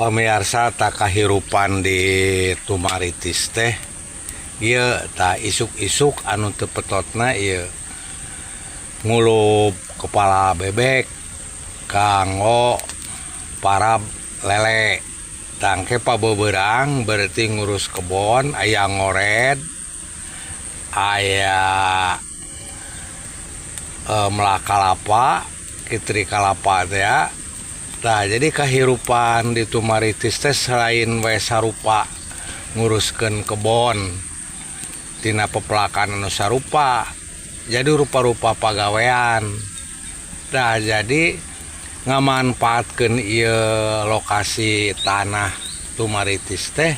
Pamirsa, tah, kahirupan di Tumaritis teh ieu tah, isuk-isuk anu teu petotna ieu ngulub kepala bebek kanggo parab lele. Tah, engke pabeberang berarti ngurus kebon, aya ngored, aya melak kalapa, kitri kalapa teh ya. Tah, jadi kahirupan di Tumaritis teh selain we sarupa nguruskeun kebon tina pepelakan anu sarupa, jadi rupa-rupa pagawean. Tah, jadi ngamanfaatkeun ieu lokasi tanah Tumaritis teh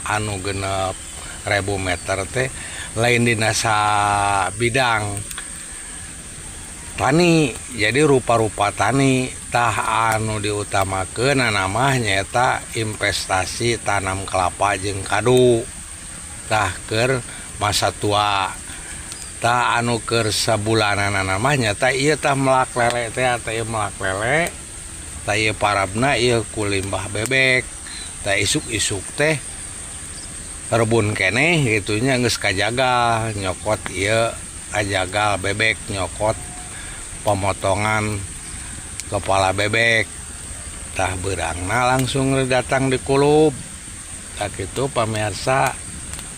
anu 6.000 meter teh lain dina bidang tani, jadi rupa-rupa tani. Tah, anu diutamakeun mah nyaeta investasi tanam kelapa jeung kadu, tah, keur masa tua. Tah, anu keur sabulananana mah nyaeta ieu, tah, melak lele teh, tah, ieu melak lele, tah, ieu parabna ieu ku limbah bebek. Tah, isuk-isuk teh rebun keneh kitu nya, geus kajagal nyokot ieu, kajagal bebek, nyokot pemotongan kepala bebek. Tah, beurangna langsung datang di kulub. Tah, kitu, pamirsa.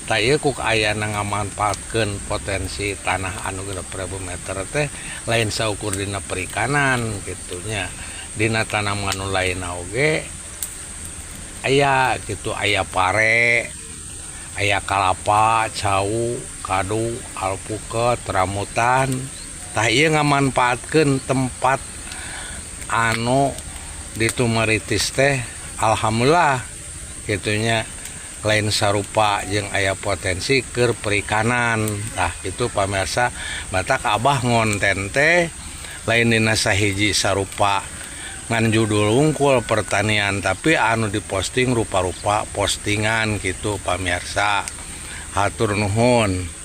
Tah, ieu ku ayana ngamanfaatkeun potensi tanah anu 6.000 meter teh lain saukur dina perikanan kitu nya, dina tanaman anu lainna oge aya kitu, aya pare, aya kalapa, cau, kadu, alpuket, rambutan. Tah, ieu ngamanfaatkeun tempat anu di Tumaritis teh alhamdulillah kitu nya, lain sarupa jeung aya potensi keur perikanan. Tah, kitu, pamirsa. Matak Abah ngonten teh lain dina sahiji sarupa ngan judul wungkul pertanian, tapi anu diposting rupa-rupa postingan gitu, pamirsa. Hatur nuhun.